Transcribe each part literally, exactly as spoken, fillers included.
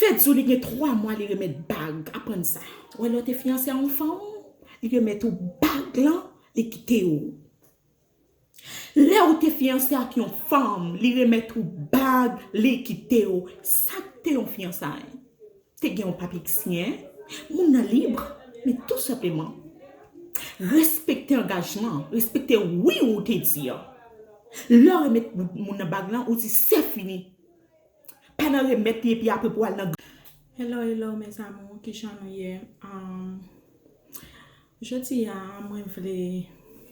Fè di w li gen twa mwa li remèt bag, aprann sa. Wè lè w te fiyanse a yon fanm, li remèt ou bag lan, li kite w. Lè w te fiyanse ak yon fanm, li remèt ou bag, li kite w. Sa k te yon fiyansay? Te gen yon papye k siyen, moun nan lib, men tou senpleman, respekte angajman, respekte wi ou te di an. Lè w remèt moun nan bag lan, ou di se fini. Pa nan remèt li epi apre pou al nan. Hello, hello, mes amours, kijan nou ye? Um, jodi a, mwen vle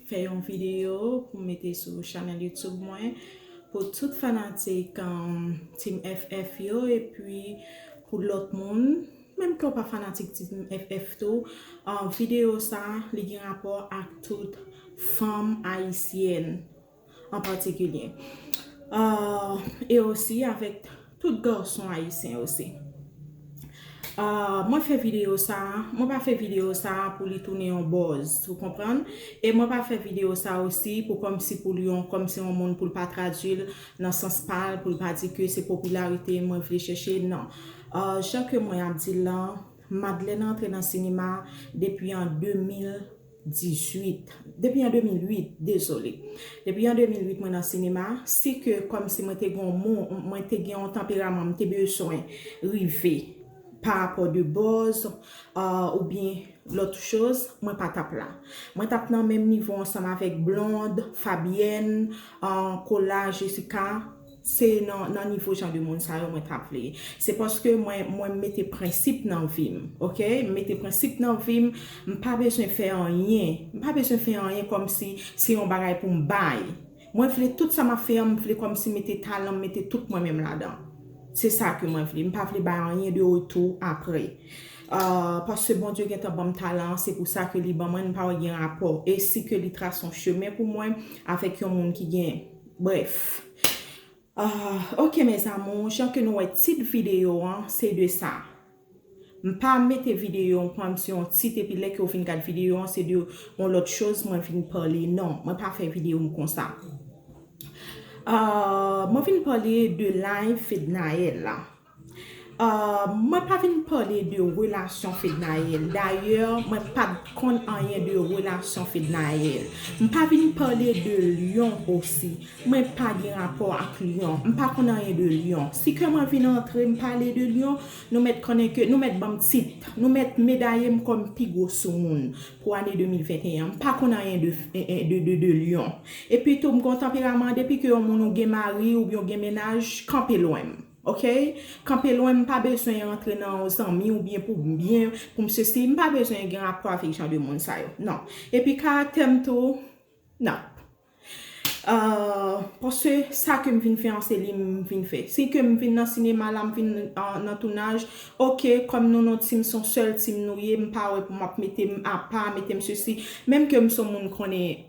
fè yon videyo pou mete sou chanèl YouTube mwen pou tout fanatik um, Team F F yo epi pou lòt moun, menm ke w pa fanatik Team F F tou, uh, videyo sa li gen rapò ak tout fanm ayisyèn an patikilye. Uh, e osi avèk tout gason ayisyen osi. Uh, mwen fè videyo sa, mwen pa fè videyo sa pou li tounen yon buzz, ou konprann? E mwen pa fè videyo sa osi pou kòmsi pou li yon, kòmsi yon moun pou l pa tradui l nan sans pa l, pou l pa di ke se popilarite mwen vle chèche, non. Uh, jan ke mwen ap di l lan, Madeleine antre nan sinema depi an de mil dizuit. Depi an de mil uit, dezole. Depi an de mil uit, mwen nan sinema. Si ke kòmsi mwen te gen yon moun, mwen te gen yon tanperaman, mwen te bezwen rive pa rapò de buzz, uh, oubyen lòt choz, mwen pa t ap la. Mwen t ap nan menm nivo ansanm avèk Blonde, Fabienne, uh, Kola, Jessica. Se nan, nan nivo jan de moun sa yo mwen t ap vle ye. Se paske mwen, mwen mete prensip nan vi m, oke? M mete prensip nan vi m, m pa bezwen fè anyen. M pa bezwen fè anyen kòmsi se yon bagay pou m bay. Mwen vle tout sa m ap fè an, m vle kòmsi mete talan m, mete tout mwen menm ladan. Se sa ke mwen vle. M pa vle bay anyen de retou apre. Uh, paske Bondye gentan ban m talan an, se pou sa ke li ban mwen, m pa wè gen rapò. E si ke li trase yon chemen pou mwen avèk yon moun ki gen, brèf. Ah, ok, mes amours, jan ke nou wè tit videyo an, se de sa. M pa mete videyo an kòmsi yon tit, epi lè ke w vin gad videyo an, se de yon lòt choz mwen vin pale. Non, mwen pa fè videyo m konsa. Ah, mwen vin pale de live Fednaelle la. Ah, mwen pa vin pale de relasyon Fednaelle. Dayè, mwen pa t konn anyen de relasyon Fednaelle. M pa vin pale de Lyon osi. Mwen pa gen rapò ak Lyon. M pa konn anyen de Lyon. Si ke mwen vin antre, m pale de Lyon, nou mèt konnen ke, nou mèt ban m tit. Nou mèt medaye m kòm pi gwo soumoun pou ane de mil venteyen. M pa konn anyen de, de, de, de Lyon. Epi tou, m gen yon tanperaman, depi ke yon moun ou gen mari oubyen ou gen mennaj, kanpe lwen m. Ok? Kanpe lwen m, m pa bezwen rantre nan yon zanmi oubyen pou byen, pou m sesi, m pa bezwen gen rapò avèk jan de moun sa yo. Non. Epi karaktè m tou, non. Euh, paske sa ke m vin fè an, se li m vin fè. Si ke m vin nan sinema la, m vin, euh, nan tounaj, ok, kòm nou nan team, se yon sèl team nou ye, m pa wè pou m ap mete m apa, mete m sesi. Menm ke m se yon moun konnen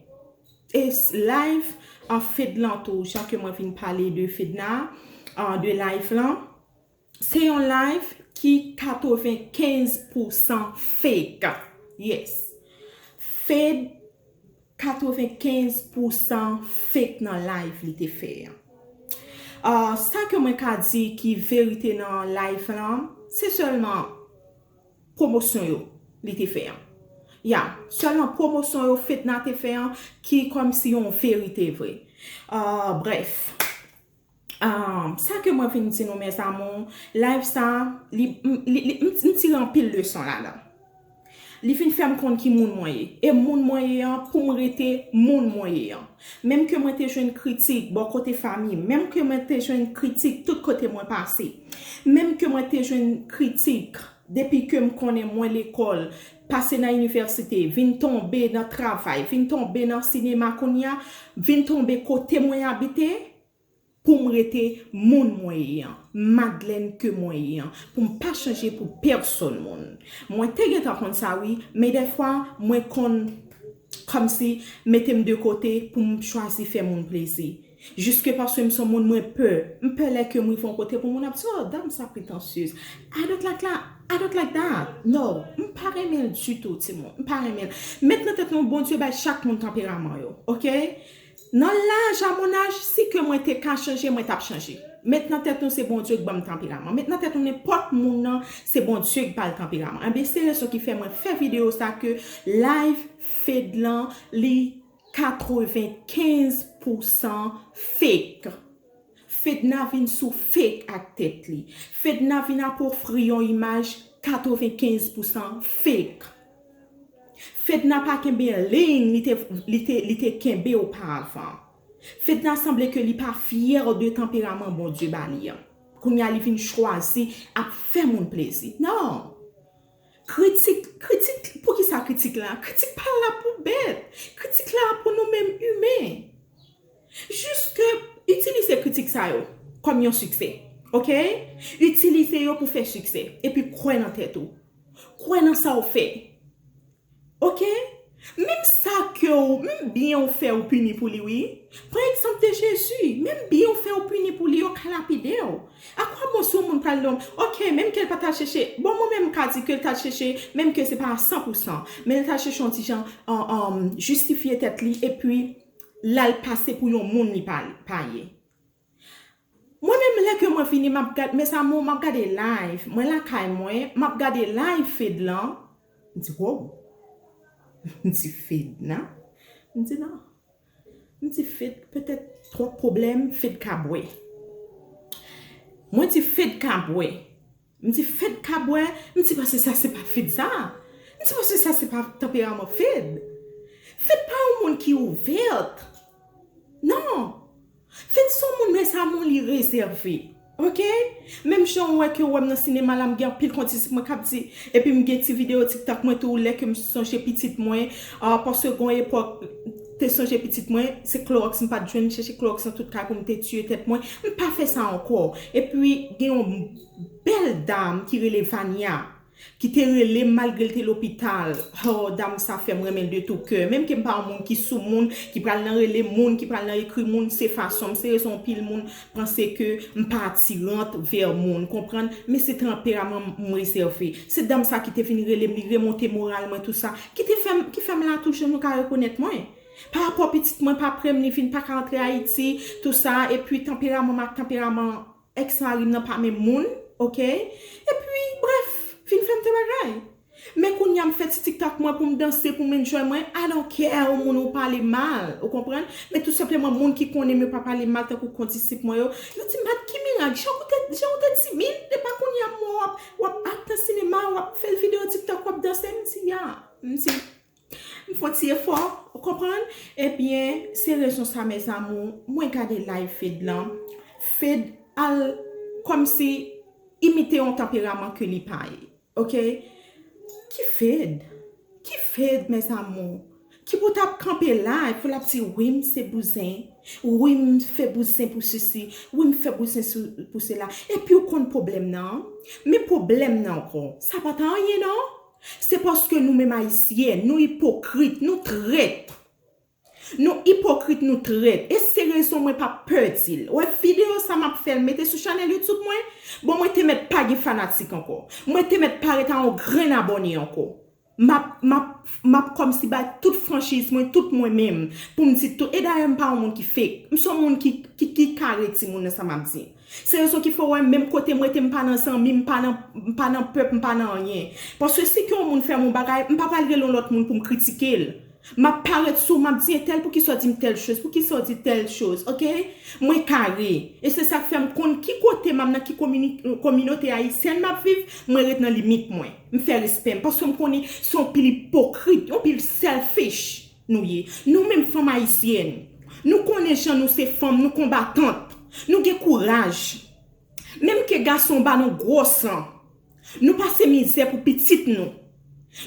e s-, live an Fed lan tou, jan ke mwen vin pale de Fedna, an, de live lan. Se yon live ki katrevenkenz pousan fake. Yes. Fed, katrevenkenz pousan fake nan live li te fè an. Ah, sa ke mwen ka di ki verite nan live lan, se sèlman pwomosyon yo li te fè an. Ya, sèlman pwomosyon yo Fedna te fè an ki kòmsi yon verite vre. Ah, brèf. Ah, sa ke mwen vin di nou, mes amours, live sa, li, m, li, li, m, m tire anpil leson ladan. Li vin fè m konn ki moun mwen ye. E moun mwen ye an, pou m rete moun mwen ye an. Menm ke mwen te jwenn kritik bò kote fanmi m, menm ke mwen te jwenn kritik tout kote mwen pase, menm ke mwen te jwenn kritik depi ke m konnen mwen lekòl, pase nan inivèsite, vin tonbe nan travay, vin tonbe nan sinema kounye a, vin tonbe kote mwen abite, pou m rete moun mwen ye an, Madeleine ke mwen ye an, pou m pa chanje pou pèsonn moun. Mwen te gentan konn sa wi, men dèfwa mwen konn kòmsi mete m de kote pou m chwazi fè moun plezi. Jiske paske m se yon moun mwen pè. M pè lè ke m rive yon kote pou moun ap di, "Oh, dam sa pretansyez." I don't like that. I don't like that. No, m pa renmen l ditou, timoun. M pa renmen l. Met nan tèt nou, Bondye bay chak moun tanperaman yo, ok? Nan laj a mon âge, si ke mwen te ka chanje, mwen t ap chanje. Met nan tèt nou se Bondye k ban m tanperaman. Met nan tèt nou nenpòt moun nan se Bondye k ba l tanperaman. Enben, se rezon ki fè mwen fè videyo sa ke live Fed lan li katrevenkenz pousan fake. Fedna vin sou fake ak tèt li. Fedna vin ap ofri yon imaj katrevenkenz pousan fake. Fedna pa kenbe liy li te, li te, li te kenbe oparavan. Fedna sanble ke li pa fyè de tanperaman Bondye ba li an. Kounye a li vin chwazi ap fè moun plezi. Non! Kritik, kritik, poukisa kritik la? Kritik pa la pou bèt. Kritik la pou nou menm imen. Jis ke itilize kritik sa yo kòm yon siksè. Oke? Itilize yo pou fè siksè. Epi kwè nan tèt ou. Kwè nan sa w fè. Oke? Menm sa ke w, menm byen w fè w pini pou li wi. Pran egzanp de Jezi. Menm byen w fè w pini pou li, yo ka lapide w. Akwabon si yon moun pral di w, oke, menm ke l pa t al chèche, bon, mwen menm m ka di ke l t al chèche, menm ke se pa a san pou san, men l t al chèche yon ti jan, um, um, jistifye tèt li, epi l al pase pou yon moun li pa, pa ye. Mwen menm, lè ke mwen vini, m ap gad, mes amours, m ap gade live. Mwen lakay mwen, m ap gade live Fed lan. M di, wow. M di, Fed, nan? M di, non. M di, Fed, petèt twòp pwoblèm, Fed ka bwè. Mwen di, Fed ka bwè. M di, Fed ka bwè. M di, paske sa se pa Fed sa. M di, paske sa se pa tanperaman Fed. Fed pa yon moun ki ouvè. Non. Fed se yon moun, mes amours, li rezève. Oke? Menm jan w wè ke w wè m nan sinema la, m gen anpil kondisip mwen k ap di, epi m gen ti videyo TikTok mwen tou, lè ke m sonje pitit mwen, ah, paske gon epòk, te sonje pitit mwen, se klowòks m pa t jwenn, m chèche klowòks nan tout kay pou m te tiye tèt mwen. M pa fè sa ankò. Epi, gen yon bèl dam ki rele Vania, ki te rele m malgre l te lopital. Oh, dam sa fè m renmen l de tou kè. Menm ke m pa yon moun ki sou moun, ki pral nan rele moun, ki pral nan ekri moun, se fason m, se rezon anpil moun panse ke m pa atirant vè moun, konprann? Men se tanperaman m, m rezève. Se dam sa ki te vin rele m, li remonte moral mwen, tou sa, ki te fè m, ki fè m la toujou, nou ka rekonèt mwen. Pa rapò pitit mwen pa prè m, li vin pa ka antre Ayiti, tou sa, epi tanperaman m ak tanperaman ex mari m nan pa menm moun, oke? Epi, brèf, vin fè m de bagay. Men kounye a m fè ti TikTok mwen pou m danse, pou m enjoy mwen, I don't care, ou moun ou pale mal, ou konprann? Men tou senpleman, moun ki konnen m yo pa pale mal tankou kondisip mwen yo, yo di, Mad, ki mirak, jan ou te, jan ou te timid, epa kounye a m wè w ap, w ap act nan sinema, w ap fè videyo TikTok, w ap danse, m di, ya, m di, M fè yon ti efò, ou konprann? Ebyen, se rezon sa, mes amours, mwen gade live Fed lan. Fed al kòmsi imite yon tanperaman ke li pa ye. Oke? Ki Fed? Ki Fed, mes amours? Ki pou t ap kanpe la, epi l ap di, wi, m se bouzen. Wi, m fè bouzen pou sesi. Wi, m fè bouzen sou, pou sela. Epi ou konn pwoblèm nan? Men pwoblèm nan ankò. Sa pa t anyen, non? Se paske nou menm Ayisyen, nou ipokrit, nou trèt. Nou ipokrit, nou trèt. E se rezon mwen pa pè di l. Wè videyo sa m ap fè l mete sou chanèl YouTube mwen, bon, mwen te mèt pa gen fanatik ankò. Mwen te mèt pa ret a yon grenn abòne ankò. M ap, m ap, m ap kòmsi bay tout franchiz mwen, tout mwen menm, pou m di tout. E dayè, m pa yon moun ki fake. M se yon moun ki, ki, ki kare timoun nan sa m ap di. Se rezon ki fè w wè menm kote m rete, m pa nan zanmi, m pa nan, m pa nan pèp, m pa nan anyen. Paske si ke yon moun fè m yon bagay, m pa pral rele yon lòt moun pou m kritike l. M ap parèt sou, m ap di entèl, poukisa w di m tèl choz, poukisa w di tèl choz, oke? Mwen kare. E se sa k fè m konn ki kote m ap, nan ki komini-, kominote ayisyèn m ap viv, mwen ret nan limit mwen. M fè respè m, paske m konnen se yon pil ipokrit, yon pil selfish. Nou ye. Nou menm fanm ayisyèn, nou konnen jan nou se fanm, nou konbatant. Nou gen kouraj. Menm ke gason ba nou gwo san, nou pase mizè pou pitit nou.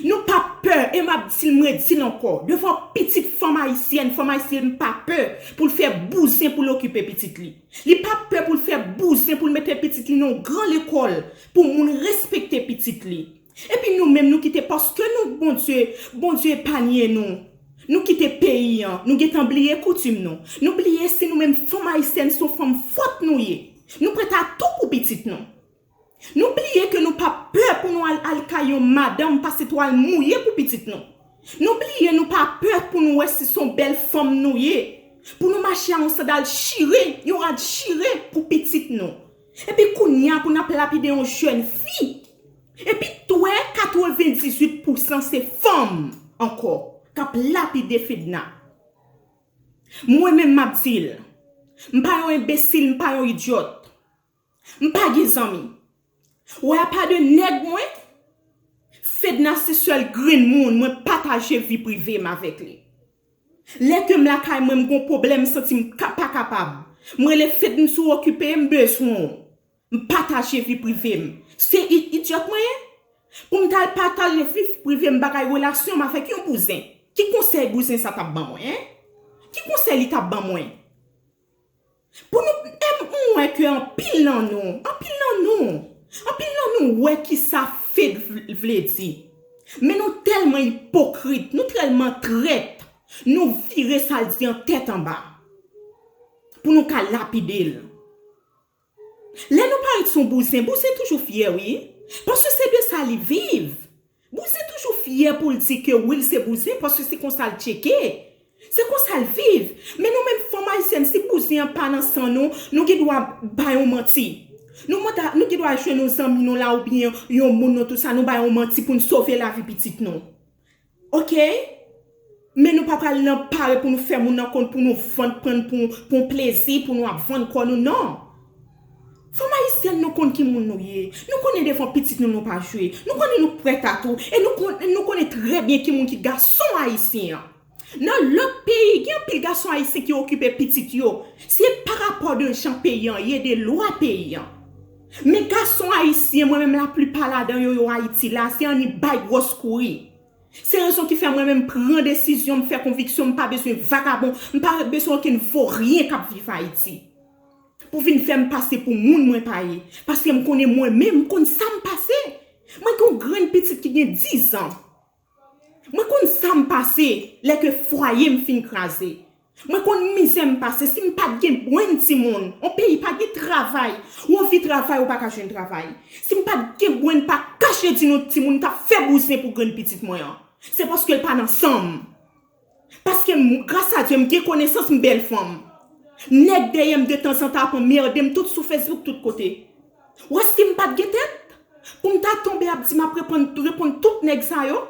Nou pa pè, e m ap di l, m redi l ankò, devan pitit fanm ayisyèn, fanm ayisyèn pa pè pou l fè bouzen pou l okipe pitit li. Li pa pè pou l fè bouzen pou l mete pitit li nan yon gran lekòl pou moun respekte pitit li. Epi nou menm nou kite, paske nou, Bondye, Bondye epanye nou. Nou kite peyi an, nou gentan bliye koutim nou. Nou bliye si nou menm fanm ayisyèn se yon fanm fòt nou ye. Nou prèt a tou pou pitit nou. Nou bliye ke nou pa pè pou nou al, al kay yon madanm pase twal mouye pou pitit nou. Nou bliye nou pa pè pou nou wè si se yon bèl fanm nou ye. Pou nou mache a yon sandal chire, yon rad chire pou pitit nou. Epi kounye a pou n ap lapide yon jèn fi. Epi twè katrevendizuit pousan se fanm ankò k ap lapide Fedna. Mwen menm m ap di l, m pa yon enbesil, m pa yon idyòt. M pa gen zanmi. Wè apa de nèg mwen, Fedna se sèl grenn moun mwen pataje vi prive m avèk li. Lè ke m lakay mwen, m gon pwoblèm, m santi m ka, pa kapab. M rele Fed, m sou okipe, m bezwen w. M pataje vi prive m. Se i- idyòt mwen ye? Pou m ta al pataje vi prive m, bagay relasyon m avèk yon bouzen. Ki konsèy bouzen sa t ap ban mwen, en? Ki konsèy li t ap ban mwen? Pou nou, e m wè ke anpil nan nou, anpil nan nou, anpil nan nou wè ki sa Fed vle di. Men nou tèlman ipokrit, nou tèlman trèt, nou vire sa l di an tèt anba. Pou nou ka lapide l. Lè nou parèt sou bouzen, bouzen toujou fyè, wi. Paske se de sa li viv. Bouzen toujou fyè pou l di ke wi, l se bouzen, paske se konsa l tcheke. Se konsa l viv. Men nou menm fanm ayisyèn, si bouzen an pa nan san nou, nou gen dwa bay yon manti. Nou manda, nou gen dwa jwenn yon zanmi nou la oubyen yon moun nou, tou sa, nou bay yon manti pou n sove lavi pitit nou. Oke? Men nou pa pral nan pare pou nou fè moun nan konn, pou nou vann, pran pou, pou yon plezi, pou nou ap vann kò nou, non. Fanm ayisyèn, nou konn ki moun nou ye. Nou konnen devan pitit nou, nou pa jwe. Nou konnen nou prèt a tou. E nou konn, nou konnen trè byen ki moun ki gason ayisyen an. Nan lòt peyi, gen anpil gason ayisyen ki okipe pitit yo. Se pa rapò de jan peyi an ye, de lwa peyi an. Men gason ayisyen, mwen menm laplipa ladan yo, yo Ayiti la, se annik bay gwòs kouri. Se rezon ki fè mwen menm pran desizyon, m fè konviksyon, m pa bezwen vagabon, m pa bezwen okenn voryen k ap viv Ayiti. Pou vin fè m pase pou moun mwen pa ye. Paske m konnen mwen menm, m konn sa m pase. Mwen gen yon grenn pitit ki gen diz an. Mwen konn sa m pase lè ke fwaye m fin kraze. Mwen konn mizè m pase. Si m pa t gen bwenn timoun, yon peyi pa gen travay, ou anvi travay, ou pa ka jwenn travay. Si m pa t gen bwenn, pa kache di nou timoun, m t ap fè bouzen pou grenn pitit mwen an. Se paske l pa nan san m. Paske m, gras a Dye, m gen konesans, m bèl fanm. Nèg dèyè m de tanzantan ap anmède m tout sou Facebook, tout kote. Ou wè si m pa t gen tèt? Pou m ta tonbe ap di m ap reponn, reponn tout nèg sa yo?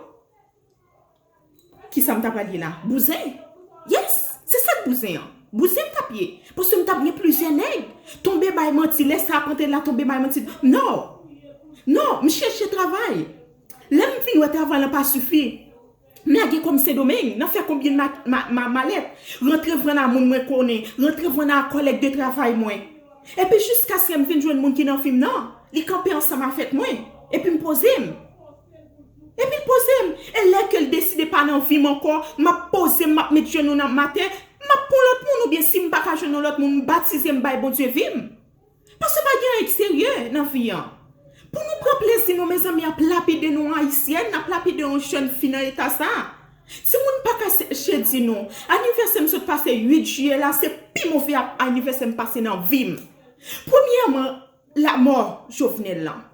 Kisa m ta pral ye la? Bouzen? Yes! Se sa k bouzen an. Bouzen m t ap ye. Paske m t ap gen plizyè nèg. Tonbe bay manti, lè sa ap antre la, tonbe bay manti. Non! Non, m chèche travay. Lè m vin wè travay lan pa sifi, m lage kò m Sendomeng, nan fè konbyen ma, ma, ma, malèt, rantre vann a moun mwen konnen, rantre vann a kòlèg de travay mwen. Epi jiskaske m vin jwenn moun ki nan vi m nan, li kanpe ansanm avèk mwen, epi m poze m. Epi l poze m. E lè ke l deside pa nan vi m ankò, m ap poze m, m ap met jenou nan m atè, m ap pran lòt moun, oubyen si m pa ka jwenn yon lòt moun, m batize m bay Bondye vi m. Paske pa gen anyen ki serye nan vi an. Pou nou pran plezi nou, mezanmi, ap lapide nou ayisyèn, n ap lapide yon jèn fi nan eta sa. Timoun pa ka se- chedi nou. Anivèsè m sot pase uit jiyè la, se pi move ap- anivèsè m pase nan vi m. Premyèman, lamò Jovenel lan.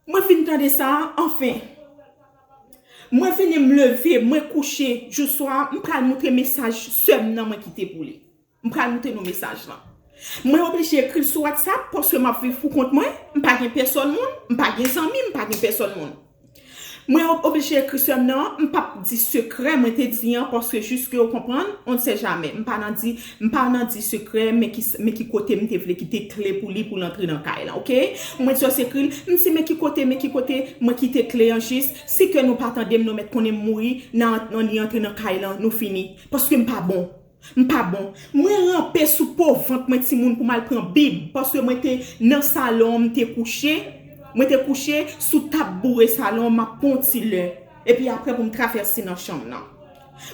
Mwen fin tande sa, anfen. Mwen vini, m leve, mwen kouche, jou swa, m pral moutre mesaj sè m nan mwen kite pou li. M pral moutre nou mesaj lan. Mwen oblije ekri l sou WhatsApp paske m ap viv pou kont mwen. M pa gen pèsòn moun, m pa gen zanmi, m pa gen pèsòn moun. Mwen ob- oblije ekri sè m nan, m p ap di sekrè mwen te di an paske jiske ou konprann, on ne sait jamais. M pa nan di, m pa nan di sekrè, men ki, men ki kote m te vle kite kle pou li pou l antre nan kay lan, oke? Mwen di w se ekri l, m di men ki kote, men ki kote, mwen kite kle an jis, si ke nou pa tande m, nou mèt konnen m mouri, nan, nan li antre nan kay lan, nou fini. Paske m pa bon. M pa bon. Mwen ranpe sou po vant mwen timoun pou m al pran bib, paske mwen te nan salon, m te kouche, mwen te kouche sou tab boure salon, m ap pran yon ti lè, epi apre pou m travèse nan chanm nan.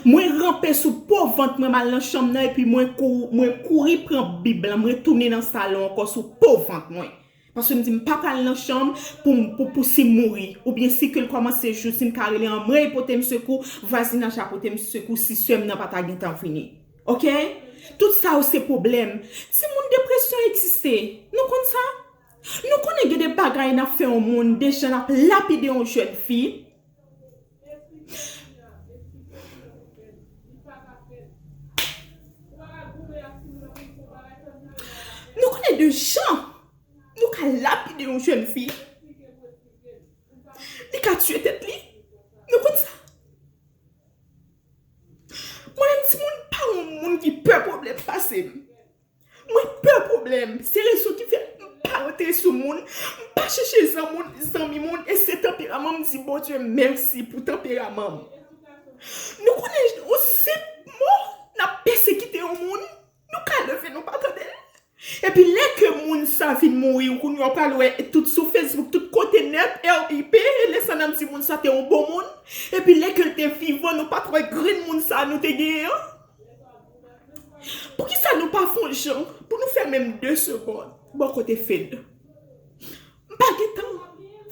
Mwen ranpe sou po vant mwen, m al nan chanm nan, epi mwen kou-, mwen kouri pran bib lan, m retounen nan salon ankò sou po vant mwen. Paske m di m pa pral nan chanm pou m, pou, pou si m mouri, oubyen si ke l kòmanse jou, si m ka rele anmwey pote m sekou, vwazinaj la pote m sekou, si sè m nan pa ta gentan vini. Oke? Tout sa yo se pwoblèm. Timoun, depresyon egziste. Nou konn sa? Nou konnen gen de bagay n ap fè yon moun, de jan n ap lapide yon jèn fi. de jan nou ka lapide yon jèn fi. Li ka tiye tèt li. Nou konn sa? Mwen menm, timoun, pa yon moun ki pè pwoblèm pase m. Mwen pè pwoblèm. Se rezon ki fè m pa rantre sou moun, m pa chèche zan moun, zanmi moun, e se tanperaman m di Bondye mèsi pou tanperaman m. Nou konnen yon senp mo, n ap pèsekite yon moun, nou ka leve nou pa tande l. Epi lè ke moun sa vin mouri, ou konnen w pral wè tout sou Facebook, tout kote nèt, R I P, e lè sa n ap di moun sa te yon bon moun. Epi lè ke l te vivan, nou pa t wè grenn moun sa nou te genyen an. Poukisa nou pa fè yon jan pou nou fè menm de segonn bò kote Fed? M pa gen tan.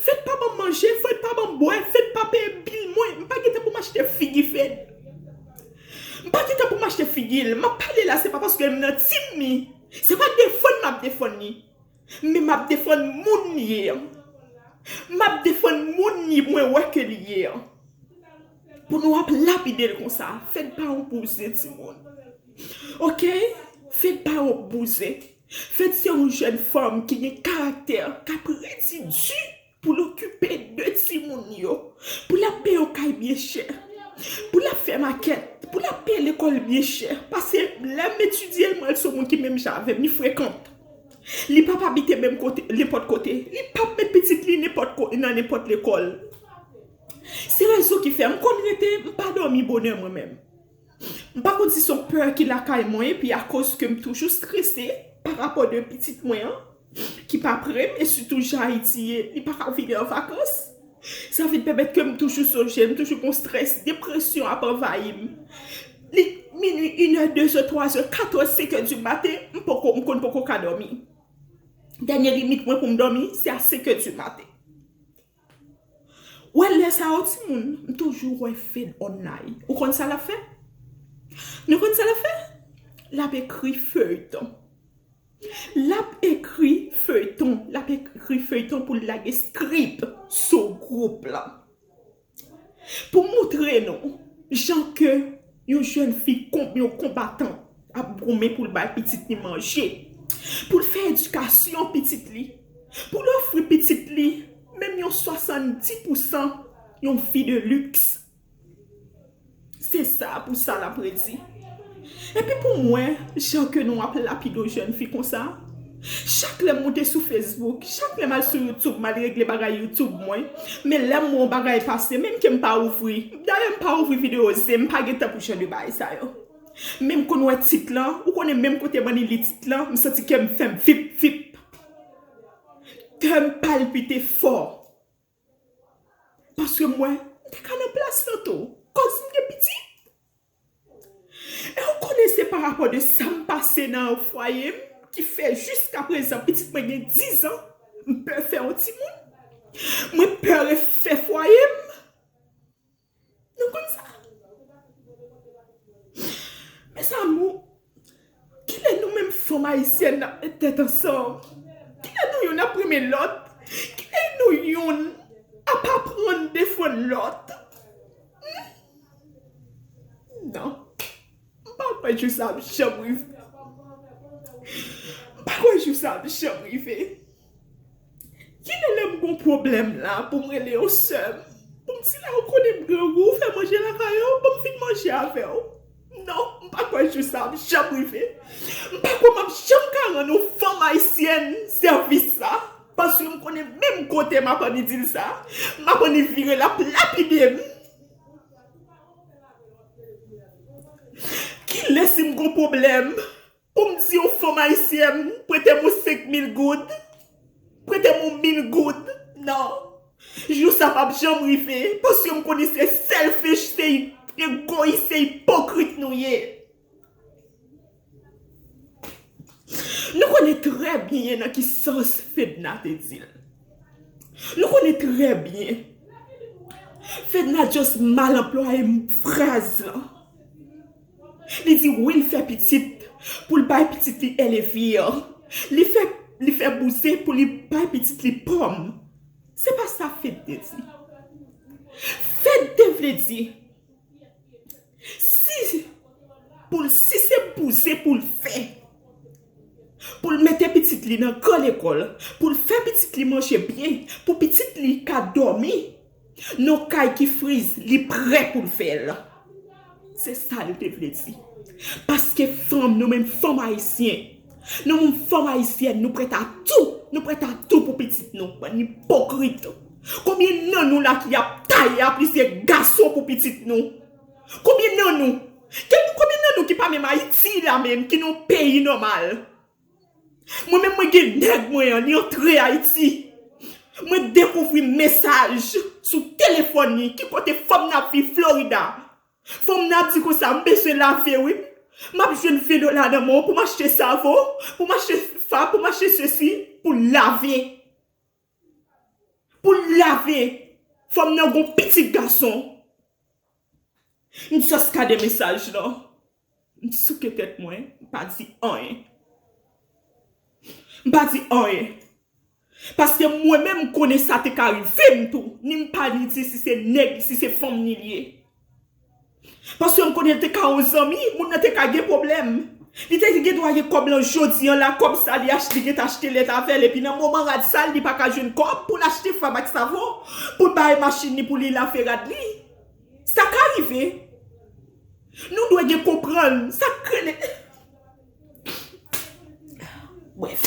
Fed pa ban m manje, Fed pa ban m bwè, Fed pa peye bil mwen. M pa gen tan pou m achte figi Fed. M pa gen tan pou m achte figi l. M ap pale la, se pa paske m nan team li. Se pa defann m ap defann li. Men m ap defann moun li ye an. M ap defann moun li mwen wè ke li ye an. Pou nou ap lapide l konsa. Fed pa yon bouzen, timoun. Oke? Fed pa yon bouzen. Fed se yon jèn fanm ki gen karaktè, k ap redi di pou l okipe de timoun yo, pou l ap peye yon kay byen chè, pou l ap fè makèt, pou l ap peye lekòl byen chè. Paske lè m etidye l, mwen, l se yon moun ki menm jan avè m, li frekan. Li p ap abite menm kote, nenpòt kote. Li p ap met pitit li nenpòt ko-, nan nenpòt lekòl. Se rezon ki fè m konn rete, m pa dòmi bonè mwen menm. M pa konn si se yon pè ki lakay mwen, epi akoz ke m toujou strese pa rapò de pitit mwen an, ki pa pre m, e sitou jan Ayiti ye, li pa ka vini an vakans. Sa vin pèmèt ke m toujou sonje, m toujou gon strès, depresyon ap anvayi m. Li minui, inè, dezè, twazè, katòz, senkè di maten, m poko, m konn poko ka dòmi. Dènye limit mwen pou m dòmi, se a senkè di maten. Wè, lè sa yo, timoun, m toujou wè Fed online. Ou konn sa l ap fè? Nou konn sa l ap fè? L ap ekri feyton. L ap ekri feyton. L ap ekri feyton pou l lage strip sou gwoup la. Pou moutre nou jan ke yon jèn fi, yon konbatan ap goumen pou l bay pitit li manje, pou l fè edikasyon pitit li, pou l ofri pitit li menm yon swasanndis pousan yon vi de liks. Se sa pou sa l ap redi. Epi pou mwen, jan ke nou ap lapide yon jèn fi konsa, chak lè m moute sou Facebook, chak lè m al sou YouTube, m al regle bagay YouTube mwen, men lè m wè yon bagay pase, menm ke m pa ouvri, dayè m pa ouvri videyo, se m pa gen tan pou jan de bagay sa yo. Men m konn wè tit lan, ou konnen menm kote m annik li tit lan, m santi kè m fè m vip, vip. Kè m palpite fò. Paske mwen, m te ka nan plas lan tou. Kòm si m gen pitit. E ou konnen se pa rapò de sa m pase nan fwaye m ki fè jiskaprezan pitit mwen gen diz an, m pè fè yon timoun. Mwen pè refè fwaye m. Nou konn sa? Mes amours, kilè nou menm fanm ayisyèn n ap met tèt ansanm? Kilè nou youn ap renmen lòt? Kilè nou youn ap aprann defann lòt? Hmm? Non. M pa kwè jou sa ap janm rive. M pa kwè jou sa ap janm rive. Kilè lè m gon pwoblèm la pou m rele yon sè m, pou m di l, ou konnen m grangou, ou fè manje lakay ou, ban m vin manje avè w? Non, m pa kwè jou sa ap janm rive. M pa kwè m ap janm ka rann yon fanm ayisyèn sèvis sa, paske m konnen menm kote m ap annik di l sa, m ap annik vire l ap lapide m. Kilè si m gon pwoblèm, pou m di yon fanm ayisyèn, prete m yon senk mil goud, prete m yon mil goud. Non. Jou sa p ap janm rive, paske m konnen se selfish, se egoyis, se ipokrit nou ye. Nou konnen trè byen nan ki sans Fedna te di l. Nou konnen trè byen. Fedna just mal anplwaye fraz lan. Li di wi, l fè pitit pou l bay pitit li elevir. Li fè, li fè bouzen pou li bay pitit li pòm. Se pa sa Fed te di. Fed te vle di, si pou l, si se bouzen pou l fè, pou l mete pitit li nan gran lekòl, pou l fè pitit li manje byen, pou pitit li ka dòmi nan yon kay ki friz, li prè pou l fè l. Se sa l te vle di. Paske fanm, nou menm fanm ayisyen, nou menm fanm ayisyèn, nou prèt a tou, nou prèt a tou pou pitit nou. Bann ipokrit. Konbyen nan nou la ki ap taye a plizyè gason pou pitit nou? Konbyen nan nou? Ke, konbyen nan nou ki pa menm Ayiti la menm, ki nan yon peyi nòmal? Mwen menm mwen gen nèg mwen an, li antre Ayiti. Mwen dekouvri mesaj sou telefòn li, ki kote fanm nan ap viv Florida. Fanm nan ap di konsa, "M bezwen lave wi. M ap jwenn ven dola nan men w pou m achte savon, pou m achte fab, pou m achte sesi, pou lave." Pou lave. Fanm nan gon pitit gason. M just gade mesaj lan. M souke tèt mwen, m pa di anyen. M pa di anyen. Paske mwen menm m konnen sa te ka rive m tou. Ni m pa ni di si se nèg, si se fanm ni li ye. Paske m konnen l te ka yon zanmi, moun nan te ka gen pwoblèm. Li te gen dwa gen kòb lan jodi an la, kòb sa li achte, li gentan achte lèt avè l, epi nan moman rad sa l, li pa ka jwenn kòb pou l achte fab ak savon, pou l bay machin li pou li lave rad li. Sa ka rive. Nou dwe gen konprann sa k rele. Brèf.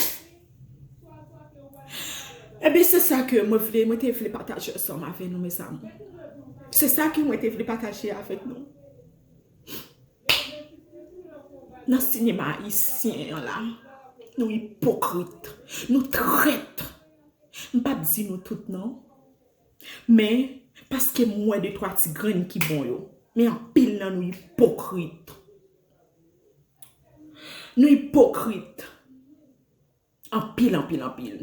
Ebyen, se sa ke mwen vle, mwen te vle pataje ansanm avè nou, mezanmi. Se sa ke mwen te vle pataje avèk nou. Nan sinema ayisyen an la, nou ipokrit, nou trèt. M p ap di nou tout non, men paske m wè de twa ti grenn ki bon yo. Men anpil nan nou ipokrit. Nou ipokrit. Anpil, anpil, anpil.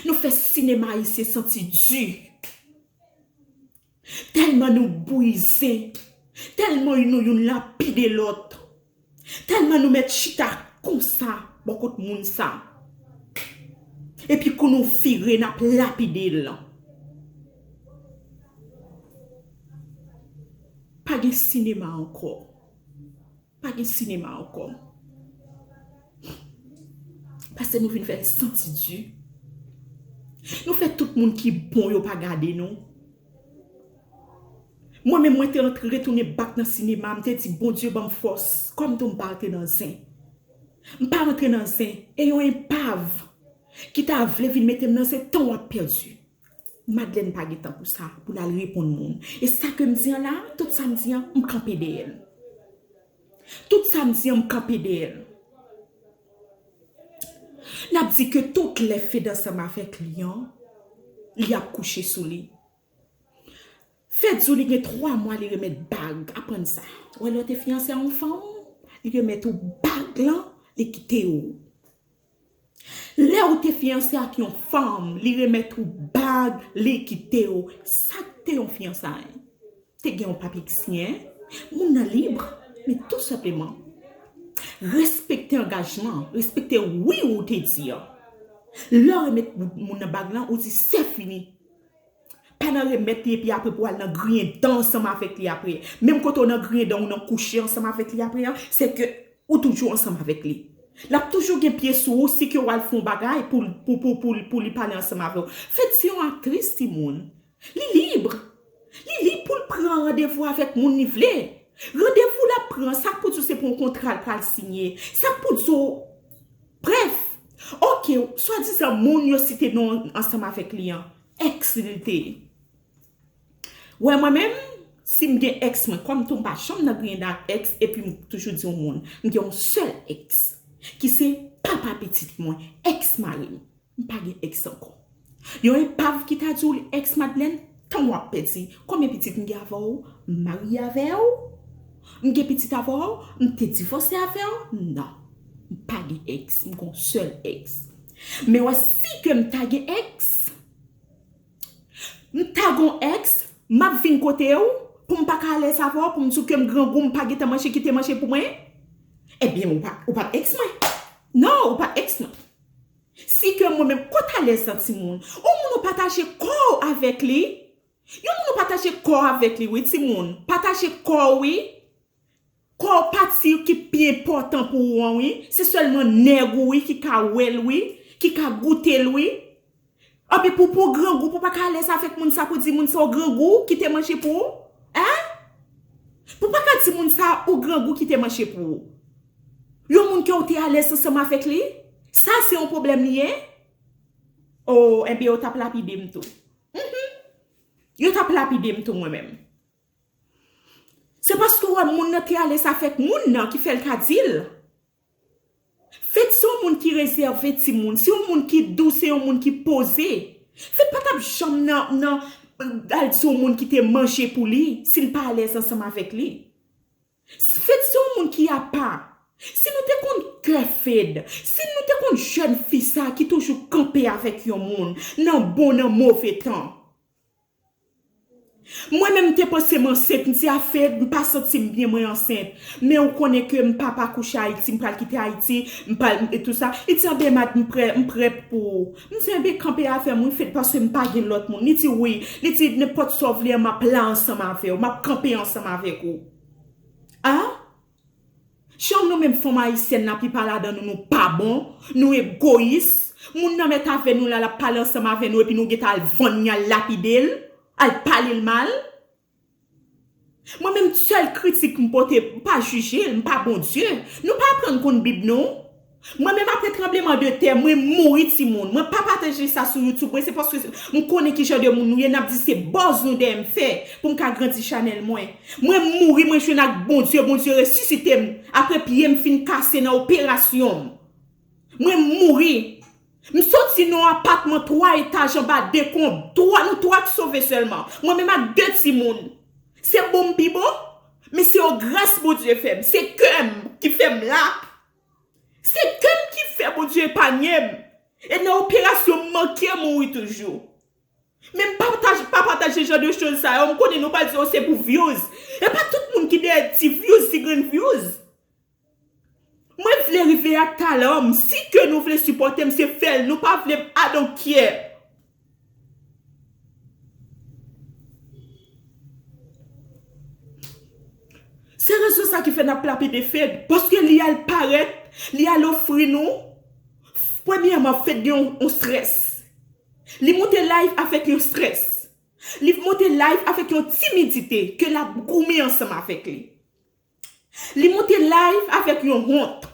Nou fè sinema ayisyen santi di. Tèlman nou brize. Tèlman nou youn lapide lòt. Tèlman nou mèt chita konsa bò kot moun sa. Epi kou nou vire, n ap lapide l. Pa gen sinema ankò. Pa gen sinema ankò. Paske nou vin fè l santi di. Nou fè tout moun ki bon yo pa gade nou. Mwen menm, mwen te antre, retounen bak nan sinema, m te di, "Bondye ban m fòs." Kòm tou m pa antre nan zen. M pa antre nan zen. E yon enpav ki ta vle vin mete m nan zen, tan w ap pèdi. Madlèn pa gen tan pou sa, pou l al reponn moun. E sa ke m di an la, tout sa m di an, m kanpe dèyè l. Tout sa m di an, m kanpe dèyè l. N ap di ke tout lè Fed ansanm avèk li an, li ap kouche sou li. Fed di w li gen twa mwa li remèt bag, aprann sa. Wè lè w te fiyanse a yon fanm, li remèt ou bag lan, li kite w. Lè ou te fiyanse ak yon fanm, li remèt ou bag, li kite w. Sa k te yon fiyansay? Te gen yon papye ki siyen, moun nan lib, men tou senpleman, respekte angajman, respekte wi ou te di an. Lè w remèt moun nan bag lan, ou di, "Se fini." Pa nan remèt li epi apre pou al nan griyen dan ansanm avèk li apre. Menm kote w nan griyen dan, ou nan kouche ansanm avèk li apre an, se ke ou toujou ansanm avèk li. L ap toujou gen pye sou ou si ke w al fè yon bagay pou, pou, pou, pou, pou li pale ansanm avè w. Fed se yon aktris, timoun. Li lib. Li lib pou l pran randevou avèk moun li vle. Randevou l ap pran, sa k pou di w se pou yon kontra l pral siyen. Sa k pou di w, brèf. Oke, swadizan moun yo site non ansanm avèk li an, èks li te ye. Wè mwen menm, si m gen èks mwen, kòm tou m pa janm nan griyen dan ak èks, epi m toujou di yon moun, m gen yon sèl èks, ki se papa pitit mwen, èks mari m. M pa gen èks ankò. Yon epav ki ta di w li èks Madlèn, tan w ap pèdi. Konbyen pitit m gen avè w? M marye avè w? M gen pitit avè w? M te divòse avè w? Non. M pa gen èks, m gen yon sèl èks. Men wè si ke m ta gen èks, m ta gen yon èks, m ap vin kote w pou m pa ka alèz avè w, pou m di w ke m grangou, m pa gentan manje, kite manje pou mwen? Ebyen, ou pa, ou pa t èks mwen. Non, ou pa t èks mwen. Si ke mwen menm, kote alèz lan timoun? Yon moun ou pataje kò w avèk li. Yon moun ou pataje kò w avèk li, wi, timoun. Pataje kò w, wi. Kò w pati ki pi enpòtan pou ou an, wi. Se sèlman nèg ou, wi, ki ka wè l, wi, ki ka goute l, wi. Anpi pou, pou grangou, pou pa ka alèz avèk moun sa, pou di moun sa ou grangou ki te manje pou ou? Hein? Pou pa ka di moun sa ou grangou ki te manje pou ou? Yon moun ke ou te alèz ansanm avèk li? Sa se yon pwoblèm li ye? Oh, enben, yo t ap lapide m tou. Mhm. Yo t ap lapide m tou, mwen menm. Se paske w wè moun nan te alèz avèk moun nan ki fè l ka di l. Fed se yon moun ki rezève, timoun. Se yon moun ki dou, se yon moun ki poze. Fed pa t ap janm nan, nan, al di yon moun ki te manje pou li, si l pa alèz ansanm avèk li. Fed se yon moun ki apa. Si nou te konn kè Fed, si nou te konn jèn fi sa ki toujou kanpe avèk yon moun, nan bon, nan move tan. Mwen menm, m te panse m ansent, m di a Fed, m pa santi m byen, mwen ansent. Men ou konnen ke m p ap akouche Ayiti, m pral kite Ayiti, m pral, e tou sa. Li di, anben, mad, m prè, m prè pou ou. M di, enben, kanpe avè m, wi, Fed, paske m pa gen lòt moun. Li di, wi. Li di, nenpòt sa w vle an, m ap la ansanm avè w, m ap kanpe ansanm avèk ou. A? Jan nou menm fanm ayisyèn, laplipa ladan nou, nou pa bon, nou egoyis. Moun nan mèt avè nou la, l ap pale ansanm avè nou, epi nou gentan al vann li, al lapide l, al pale l mal. Mwen menm, sèl kritik m pote, m pa jije l, m pa Bondye. Nou pa aprann konn Bib, non. Mwen menm, apre tranbleman de tè, mwen mouri, timoun. Mwen pa pataje sa sou YouTube, mwen, se paske m konnen ki jan de moun nou ye, n ap di se buzz nou dèyè m fè pou m ka grandi chanèl mwen. Mwen mouri, mwen jwenn ak Bondye, Bondye resisite m. Apre pye m fin kase nan operasyon m. Mwen mouri. M soti nan yon apatman twa etaj anba dekonb. Twa, nou twa k sove sèlman. Mwen menm ak de timoun. Se bon m pi bon, men se yon gras Bondye fè m. Se kè m ki fè m la. Se kè m ki fè Bondye epanye m. E nan operasyon m manke mouri toujou. Men m pataje, pa pataje jan de choz sa yo. M konnen nou pral di, "Oh, se pou views." E pa tout moun ki dèyè ti views, ti grenn views. Mwen vle rive ak talan m. Si ke nou vle sipòte m, se fè l. Nou pa vle m, I don't care. Se rezon sa ki fè n ap lapide Fed. Paske li al parèt, li al ofri nou. Premyèman, Fed gen yon, yon strès. Li monte live avèk yon strès. Li monte live avèk yon timidite ke l ap goumen ansanm avèk li. Li monte live avèk yon wont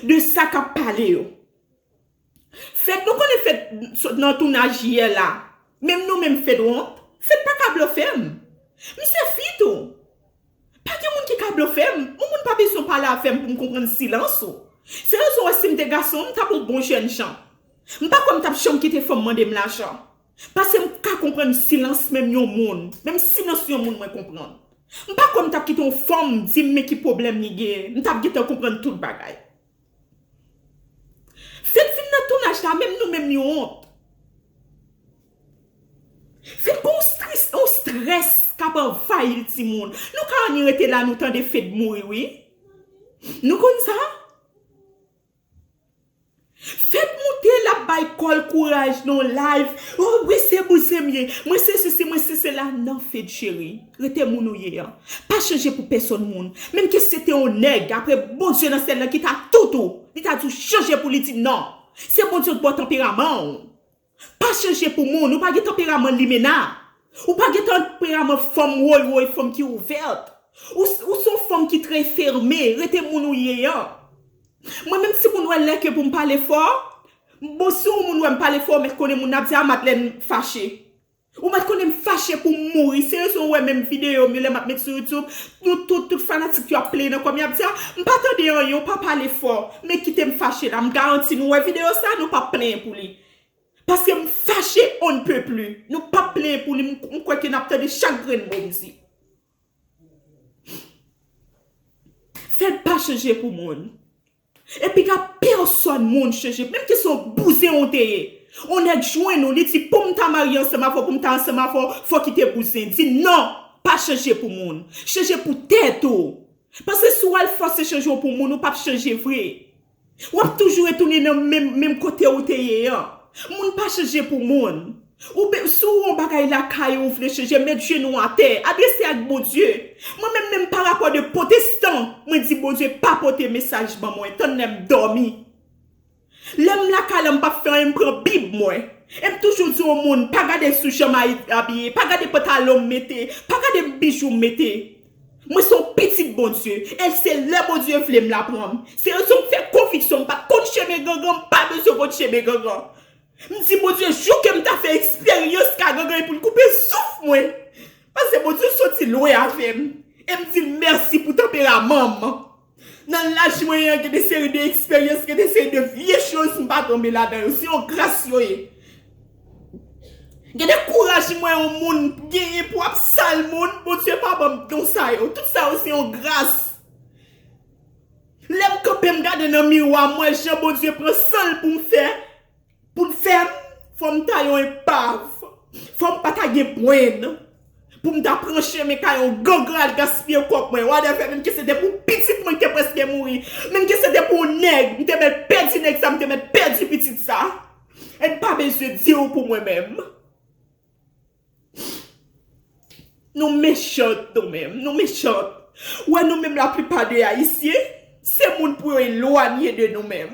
de sa k ap pale yo. Fed, nou konnen Fed sot nan tounaj yè la. Menm nou menm Fed wont. Fed pa ka blofe m. M se fi tou. Pa gen moun ki ka blofe m. Yon moun pa bezwen pale avè m pou m konprann silans ou. Se rezon wè si m te gason, m t ap yon bon jèn jan. M pa kwè m t ap janm kite fanm mande m lajan. Paske m ka konprann silans menm yon moun. Menm silans yon moun mwen konprann. M pa kwè m t ap kite yon fanm di m men ki pwoblèm li genyen. M t ap gentan konprann tout bagay. Fed vin nan tounaj la, menm nou menm nou wont. Fed gon stris, yon strès k ap anvayi l, timoun. Nou ka anni rete la, nou tande Fed mouri, wi. Nou konn sa? Fed moute, l ap bay kò l kouraj nan live. Oh wi, se bouzen m ye. Mwen se sesi, mwen se sela. Non, Fed cheri. Rete moun ou ye an. Pa chanje pou pèsonn moun. Menm ke se te yon nèg, apre Bondye nan syèl la ki ta tout ou, li ta di w chanje pou li, di non. Se Bondye k ba w tanperaman w. Pa chanje pou moun, ou pa gen tanperaman limena. Ou pa gen tanperaman fanm woy woy, fanm ki ouvèt. Ou, ou se yon fanm ki trè fèmen, rete moun ou ye an. Mwen menm si moun wè lè ke pou m pale fò, bon, si yon moun wè m pale fò, ou mèt konnen moun nan ap di a Madlène fache. Ou mèt konnen m fache pou m mouri. Se rezon ou wè menm videyo m yo lè m ap met sou YouTube, nou tout, tout fanatik yo ap pleye nan kò m, y ap di a, m pa tande anyen, ou pa pale fò, men kite m fache la. M garanti nou wè videyo sa, nou p ap plenyen pou li. Paske m fache on ne peut plus. Nou p ap plenyen pou li, m, m kwè ke n ap tande chak grenn mo m di. Fed pa chanje pou moun. Epi ka pèsonn moun chanje. Menm ke se yon bouzen ou te ye. On nèg jwenn ou, li di pou m ta marye ansanm avè w, pou m ta ansanm avè w, fò w kite bouzen. Di non, pa chanje pou moun. Chanje pou tèt ou. Paske si w al fòse chanje w pou moun, ou p ap chanje vre. W ap toujou retounen nan menm, menm kote ou te ye an. Moun pa chanje pou moun. Ou be, si w wè yon bagay lakay ou, ou vle chanje, met jenou w atè, adrese ak Bondye. Mwen menm, menm pa rapò de pwotestan, mwen di Bondye pa pote mesaj ban mwen, tann lè m dòmi. Lè m lakay la, m p ap fè anyen, m pran Bib mwen. E m toujou di yon moun, pa gade sou jan m ayi-, abiye, pa gade pantalon m mete, pa gade bijou m mete. Mwen se yon pitit Bondye, e se lè Bondye vle m l ap pran m. Se rezon m fè konviksyon, m pa t konn chemen gangan, m pa bezwen konn chemen gangan. M di Bondye, jou ke m ta fè eksperyans ka gangan e pou l koupe souf mwen. Paske Bondye soti lwen avè m. E m di l mèsi pou tanperaman m. Nan laj mwen an, gen de seri de eksperyans, gen de seri de vye choz m pa tonbe ladan yo. Se yon gras yo ye. Gen de kouraj mwen yon moun genyen pou ap sal moun, Bondye pa ban m don sa yo. Tout sa yo se yon gras. Lè m kanpe m gade nan miwa, m wè jan Bondye pran san l pou m fè, pou l fè m, fò m ta yon epav. Fò m pa ta gen bwenn. Pou m ta pran chemen kay yon gangan al gaspiye kòb mwen. Whatever, menm ke se te pou pitit mwen ki te prèske mouri. Menm ke se te pou yon nèg, m te mèt pèdi nèg sa, m te mèt pèdi pitit sa. E m pa bezwen di w pou mwen menm. Nou mechan nou menm, nou mechan. Wè nou menm laplipa de Ayisyen, se moun pou yo elwanye de nou menm.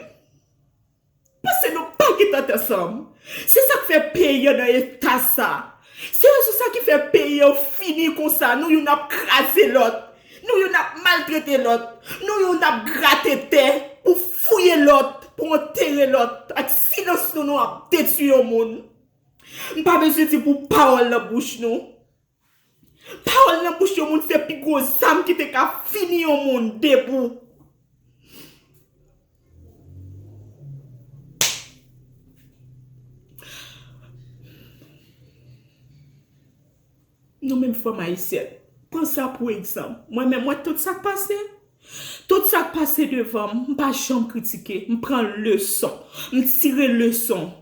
Paske nou pa gen tèt ansanm. Se sa k fè peyi an nan eta sa. Se rezon sa ki fè peyi an fini konsa. Nou youn ap kraze lòt. Nou youn ap maltrete lòt. Nou youn ap grate tè pou fouye lòt, pou antere lòt. Ak silans nou, nou ap detwi yon moun. M pa bezwen di pou pawòl nan bouch nou. Pawòl nan bouch yon moun se pi gwo zam ki te ka fini yon moun debou. Nou menm fanm ayisyèn, pran sa pou egzanp. Mwen menm, mwen tout sa k pase, tout sa k pase devan m, m pa janm kritike. M pran leson, m tire leson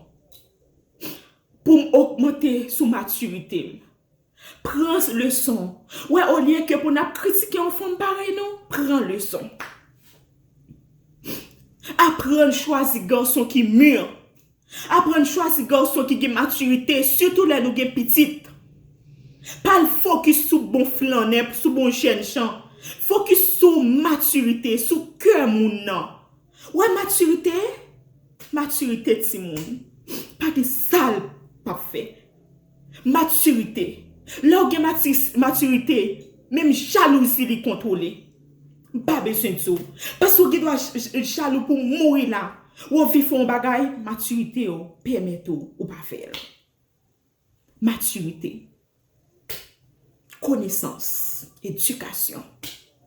pou m ogmante sou matirite m. Pran leson. Wè, olye ke pou n ap kritike yon fanm parèy nou, pran leson. Aprann chwazi gason ki mi. Aprann chwazi gason ki gen matirite, sitou lè nou gen pitit. Pa al fokis sou bon flannè, sou bon jènjan. Fokis sou matirite, sou kè moun nan. Wè matirite, matirite timoun. Pa gen sa l p ap fè. Matirite. Lè w gen mati-, matirite, menm jalouzi li kontwole. M pa bezwen di w. Paske w gen dwa j-, j-, jalou pou mouri la. Ou anvi fè yon bagay, matirite w pèmèt ou, ou pa fè l. Matirite, konesans, edikasyon,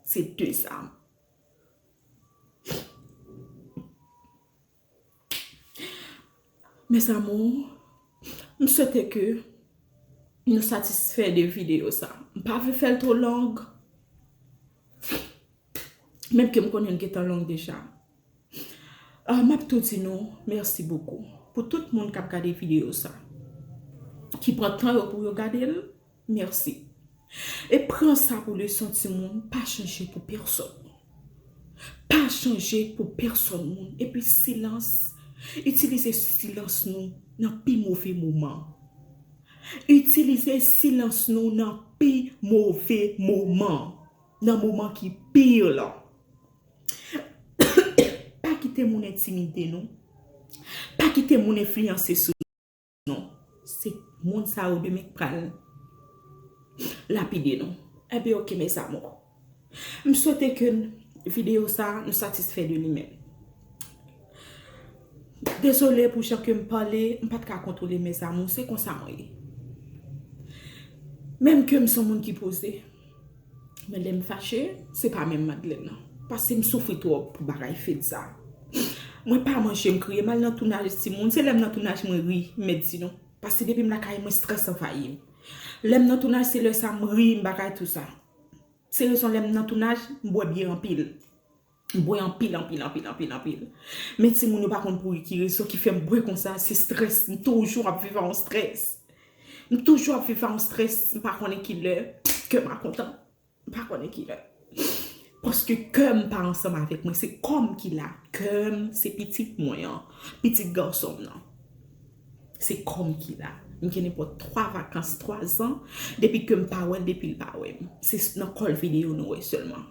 se de zam. Mes amours, m swete ke nou satisfè de videyo sa. M pa vle fè l twò long. Menm ke m konnen l gentan long deja. Ah, m ap tou di nou mèsi bokou pou tout moun k ap gade videyo sa, ki pran tan yo pou yo gade l. Mèsi. E pran sa pou leson timoun, pa chanje pou pèsonn. Pa chanje pou pèsonn moun. Epi silans, itilize silans nou nan pi move moman. Itilize silans nou nan pi move moman. Nan moman ki pi lan. Pa kite moun entimide nou. Pa kite moun enfliyanse sou nou. Se moun sa yo demen k pral lapide nou. Enben, oke, mes amours. M swete ke videyo sa, nou satisfè de li menm. Dezole pou jan ke m pale, m pa t ka kontwole, mes amours, se konsa mwen ye. Menm ke m se yon moun ki poze, men lè m fache, se pa menm Madeleine nan. Paske m soufri twòp pou bagay fed sa. Mwen pa manje, m kriye, m al nan tounaj timoun. Se lè m nan tounaj mwen ri, m mèt di nou. Paske depi m lakay mwen, strès anvayi m. Lè m nan tounaj, se lè sa m ri, m bagay tou sa. Se rezon lè m nan tounaj, m bwè byè anpil. M bwè anpil, anpil, anpil, anpil, anpil. Men timoun yo pa konn pou ki rezon ki fè m bwè konsa, se strès. M toujou ap viv a yon strès. M toujou ap viv a yon strès, m pa konnen ki lè kè m a kontan. M pa konnen ki lè. Paske kè m pa ansanm avèk mwen, se kò m ki la. Kè m, se pitit mwen an, pitit gason m nan. Se kò m ki la. M gen nenpòt twa vakans, twa zan, depi ke m pa wè l, depi l pa wè m. Se nan kòl videyo nou wè sèlman.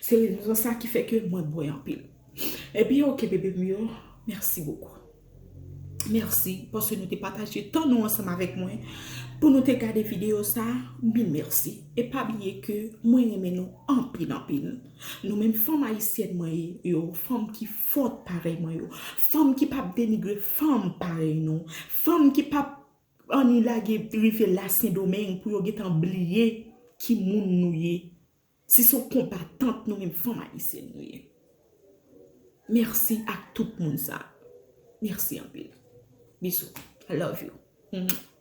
Se rezon sa ki fè ke mwen bwè anpil. Epi, oke, bebe m yo, mèsi bokou. Mèsi paske nou te pataje tan nou ansanm avèk mwen pou nou te gade videyo sa. Mil mèsi. E pa bliye ke mwen renmen nou anpil, anpil. Nou menm fanm ayisyèn mwen ye yo, fanm ki fòt parèy mwen yo, fanm ki p ap denigre fanm parèy nou, fanm ki p ap anni lage rive la Sendomeng pou yo gentan bliye ki moun nou ye. Si se yon konbatant nou menm fanm ayisyèn nou ye. Mèsi ak tout moun sa. Mèsi anpil. Bizou. I love you. Mwah.